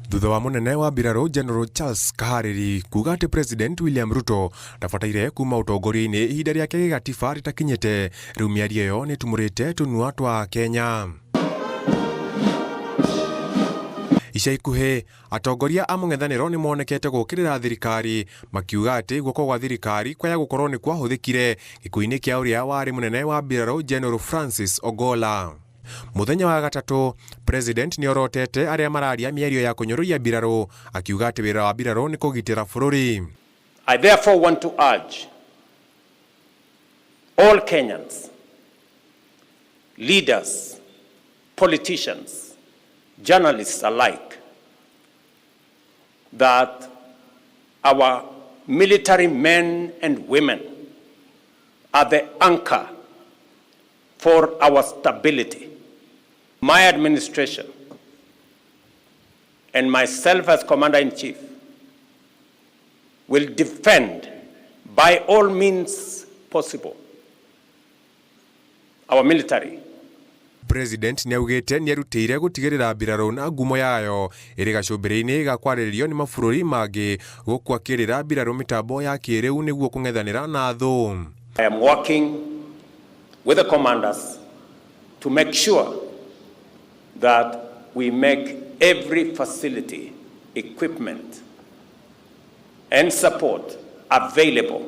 Thutha wa mũnene wa mbirarũ General Charles Kahariri kuga atĩ President William Ruto ndabataire kuma ũtongoria-inĩ ihinda rĩake gĩgatiba rĩtakinyĩte, rĩu mĩario ĩyo nĩtumũrĩte tũnua twa Kenya. Ica ikuhĩ, atongoria a mũng'ethanĩro nĩmonekete gũkĩrĩra thirikari makiuga atĩ guoko gwa thirikari kwaya gũkorwo nĩ kwahũthĩkire gĩkuũ-inĩ kĩa ũrĩa warĩ mũnene wa mbirarũ General Francis Ogolla. Mũthenya wa gatatũ, President nĩorotete arĩa mararia mĩario ya kũnyũrũria mbirarũ akiuga atĩ wĩra wa mbirarũ nĩ kũgitĩra bũrũri. I therefore want to urge all Kenyans, leaders, politicians, journalists alike, that our military men and women are the anchor for our stability. My administration and myself as Commander-in-Chief will defend by all means possible our military. President nĩaugĩte nĩerutĩire gũtigĩrĩra mbirarũ na ngumo yayo ĩrĩ gacũmbĩrĩ-inĩ ga kwarĩrĩrio nĩ mabũrũri mangĩ gũkũ akĩrĩra mbirarũ mĩtambo ya kĩrĩu nĩguo kũng'ethanĩra na thũ. I am working with the commanders to make sure that we make every facility, equipment, and support available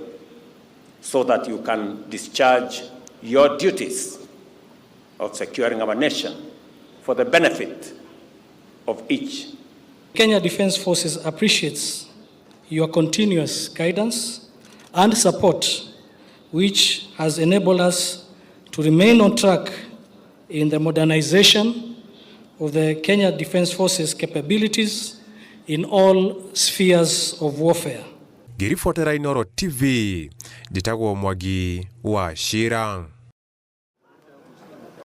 so that you can discharge your duties of securing our nation for the benefit of each. Kenya Defence Forces appreciates your continuous guidance and support, which has enabled us to remain on track in the modernization of the Kenya Defence Forces capabilities in all spheres of warfare. Ngĩribotera Inooro TV, njĩtagwo Mwangi wa Shira.